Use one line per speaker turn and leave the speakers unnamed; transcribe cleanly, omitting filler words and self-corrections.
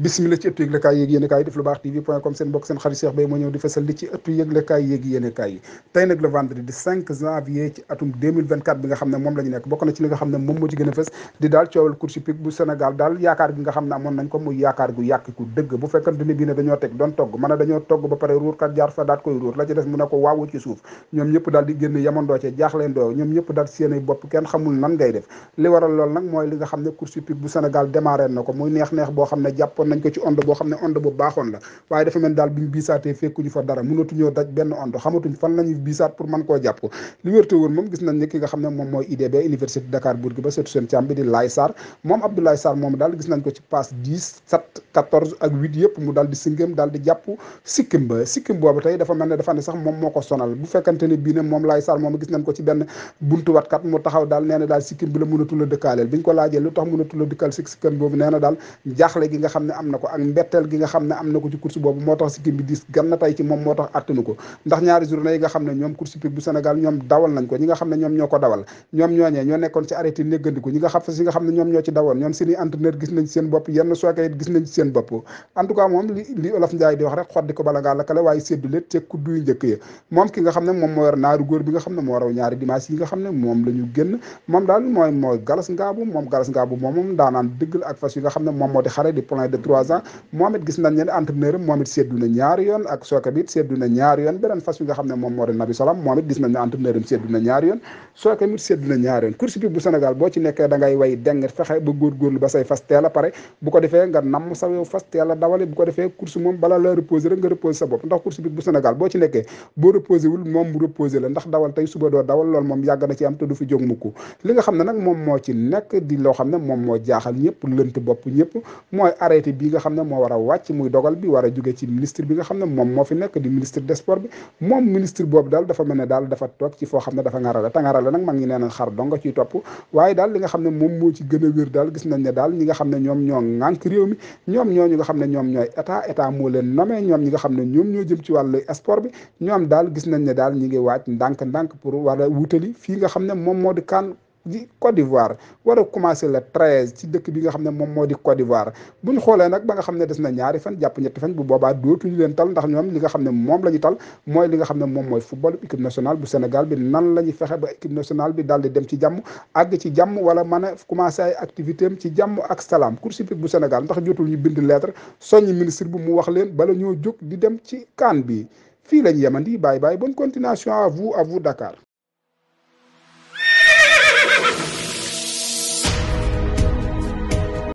bismillah ci ëttu yëglekaay yéegi yéenekaay yi def lu baax tv.com seen mbokk seen xarit Cheikh Beye moo ñëw di fesal li ci ëttu yëglekaay yéegi yéenekaay yi tey nag le vendredi 5 janvier ci atum 2024 bi nga xam ne moom la ñu nekk bokk na ci li nga xam ne moom moo ci gën a fës di daal coowal course hippique bu Sénégal daal yaakaar gi nga xam ne amoon nañ ko muy yaakaar gu yàq ku dëgg bu fekkante ne bii ne dañoo teg doon togg mën a dañoo togg ba pare ruur kat jaar fa daat koy ruur la ci des mu ne ko waawu ci suuf ñoom ñëpp daal di génn yamandoo ci jaaxleendoo ñoom ñëpp daal seen ay bopp kenn xamul nan ngay def li waral lool nag mooy li nga xam ne course hippique bu Sénégal démarré na ko muy neex boo xam ne jàppoon nañ ko ci onde boo xam ne onde bu baaxoon la waaye dafa mel daal biñu biisaatee fekkuñu fa dara mënatuñoo daj benn onde xamatuñ fan lañuy biisaat pour mën koo jàpp li wérte woon moom gis nañ ne ki nga xam ne moom mooy IDB université Dakar Bourguiba surtout seen càmm bi di Laye Sarr moom Abdoulaye Sarr moom daal gis nañ ko ci passe 10 7 14 ak 8 yëpp mu daal di singam daal di jàpp sikkim ba sikkim boobu tey dafa mel ne dafa ne sax moom moo ko sonal bu fekkante ne bii ne moom Laye Sarr moom gis nañ ko ci benn buntu watkat mu taxaw daal nee na daal sikkim bi la mënatul a dëkkaaleel biñ ko laajee lu tax mënatul a dëkkal sikkim boobu nee na daal jaaxle gi nga xam ne am na ko ak mbetteel gi nga xam ne am na ko ci course boobu moo tax sikkim bi diis gan na tey ci moom moo tax attanu ko ndax ñaari journée yi nga xam ne ñoom course hippique bu Sénégal ñoom dawal nañ ko ñi nga xam ne ñoom ñoo ko dawal ñoom ñooñee ñoo nekkoon ci arrêté néggandiku ñi nga xam ne ñoom ñoo ci dawoon ñoom seeni entraîneur gis nañ ci seen bopp yenn sooke it gis nañ ci seen bopp en tout cas moom li Olof Njaay di wax rek xoddi ko bala ngaa lakkale waaye séddu leen ci kuddu yu njëkk ya moom ki nga xam ne moom moo yor naaru góor bi nga xam ne moo raw ñaari dimanche yi nga xam ne moom la ñu génn moom daal mooy Galas Ngaabu moom daanaan dëggal ak fas yi nga xam ne moom moo di xare di plein de 3 ans moom it gis nañ ne entraîneur am moom it seddu na ñaari yoon ak sooke bi it seddu na ñaari yoon beneen fas yi nga xam ne moom moo di Nabi Salam moom it gis nañ ne entraîneur am seddu na ñaari yoon sooke mi seddu na ñaari yoon course hippique bu Sénégal boo ci nekkee da ngay way deng fexe ba góorgóorlu ba say fas teel a pare bu ko defee nga namm sa yow fas teel a dawale bu ko defee course moom bala la reposer rek nga reposer sa bopp ndax course hippique bu Sénégal boo ci nekkee boo reposer wul moom mu reposer la ndax dawal tey suba doo dawal loolu moom yàgg na ci am te du fi jóg mukk li nga xam ne nag moom moo ci nekk di loo xam ne moom moo jaaxal ñëpp lënt bopp ñëpp mooy arrêté bi nga xam ne moo war a wàcc muy dogal bi war a jóge ci ministre bi nga xam ne moom moo fi nekk di ministre des sports bi moom ministre boobu daal dafa mel ne daal dafa toog ci foo xam ne dafa ngarale te ngarale nag mag ñi nee nañ xar donga ciy topp waaye daal li nga xam ne moom moo ci gën a wér daal gis nañ ne daal ñi nga xam ne ñoom ñoo ŋànk réew mi ñoom ñooñu nga xam ne ñoom ñooy état moo leen nommé ñoom ñi nga xam ne ñoom ñoo jëm ci wàllu sport bi ñoom daal gis nañ ne daal ñi ngi waaj ndànk pour war a wutali fii nga xam ne moom moo di CAN di Côte d'Ivoire war a commencé le 13 ci dëkk bi nga xam ne moom moo di Côte d'Ivoire bu ñu xoolee nag ba nga xam ne des na ñaari fan jàpp ñetti fan bu boobaa dootuñu leen tal ndax ñoom li nga xam ne moom la ñu tal mooy li nga xam ne moom mooy football équipe nationale bu Sénégal bi nan la ñuy fexe ba équipe nationale bi daal di dem ci jàmm àgg ci jàmm wala mën a commencé ay activité am ci jàmm ak salaam course hippique bu Sénégal ndax jotul ñu bind lettre soññi ministre bi mu wax leen bala ñoo jóg di dem ci CAN bi fii lañ yemandi bye bye bonne continuation à vous Dakar